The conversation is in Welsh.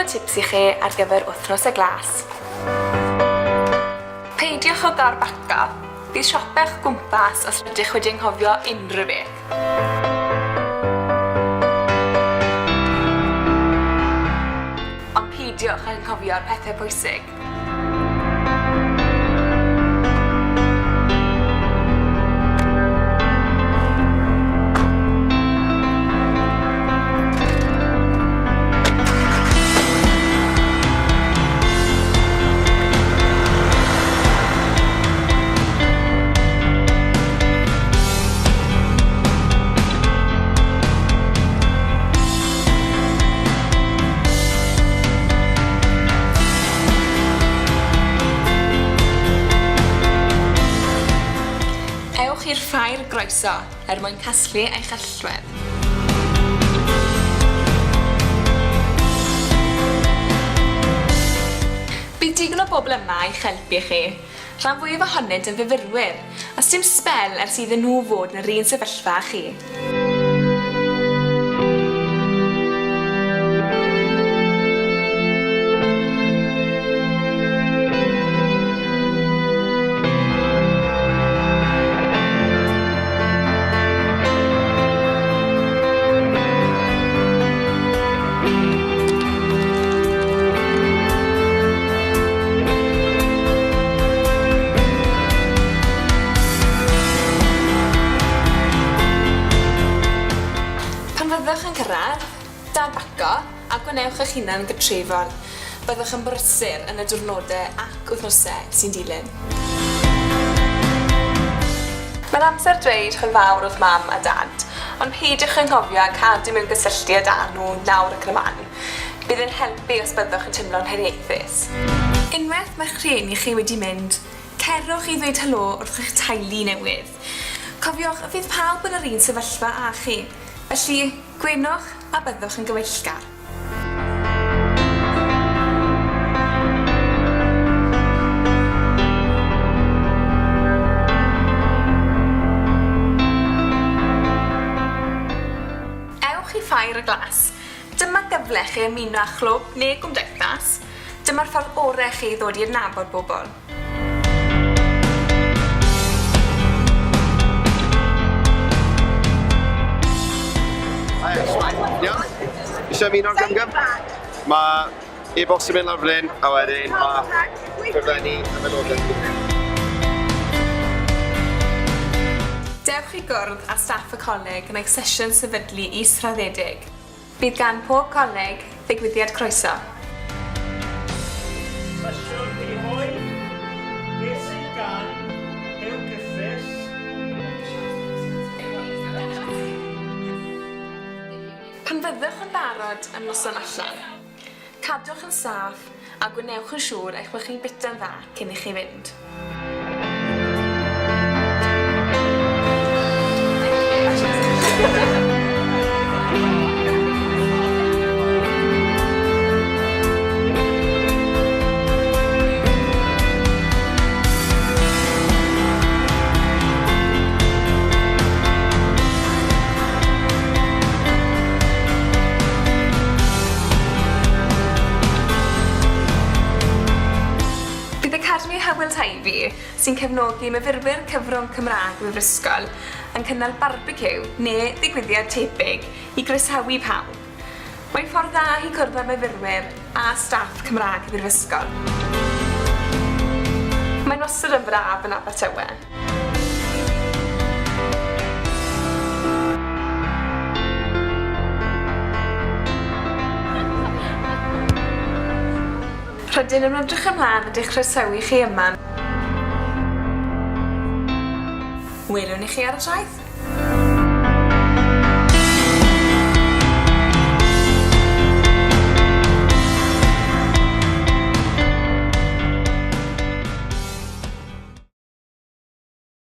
tips i chi ar gyfer Wythnos y Glas. Peidiwch â gorbaco, bydd siopau o'ch gwmpas os rydych wedi anghofio unrhyw beth. Ond peidiwch ag anghofio'r pethau pwysig. Ewch i'r ffair groeso er mwyn casglu eich allwedd. Bydd digon o bobl yma i'ch helpu chi. Rhan fwyaf ohonynt yn fyfyrwyr, a sdim sbel ers iddyn nhw fod yn yr un sefyllfa â chi. Pan fyddwch yn cyrraedd, dadbaco a gwnewch eich hunan yn gytrefol. Byddwch yn brysur yn y diwrnodau ac wythnosau sy'n dilyn. Mae'n amser dweud hwyl fawr wrth mam a dad, ond peidiwch anghofio cadw mewn gysylltiad â nhw nawr ac yn y man. Bydd yn helpu os byddwch yn teimlo'n hiraethus. Unwaith mae'ch rhieni chi wedi mynd, cerwch i ddweud helo wrth eich teulu newydd. Cofiwch, fydd pawb yn yr un sefyllfa â chi, felly gwenwch a byddwch yn gyfeillgar. Ewch i Ffair y Glas. Dyma gyfle chi ymuno â chlwb neu gymdeithas. Dyma'r ffordd orau chi ddod i adnabod bobl. Haia, shwmae? Iawn? Isio ymuno'r Gym Gym? Mae e-bost yn mynd lawr fan hyn, a wedyn mae ffurflenni a benodau yn mynd. Dewch i gwrdd â staff y coleg yn eich sesiwn sefydlu israddedig. Bydd gan pob coleg ddigwyddiad croeso. Sesiwn Ddi-Hoe, Beth sydd gan Huw Griffiths? Pan fyddwch yn barod am noson allan, cadwch yn saff a gwnewch yn siŵr eich bod chi'n bwyta'n dda cyn i chi fynd. Bydd Academi Hywel Teifi, sy'n cefnogi myfyrwyr cyfrwng Cymraeg y Brifysgol, yn cynnal barbeciw neu ddigwyddiad tebyg i groesawu pawb. Mae'n ffordd dda i cwrdd â myfyrwyr a staff Cymraeg y Brifysgol. Mae'n wastad yn braf yn Abertawe. Rydyn yn edrych ymlaen at eich croesawu chi yma. Welwn ni chi ar y traeth.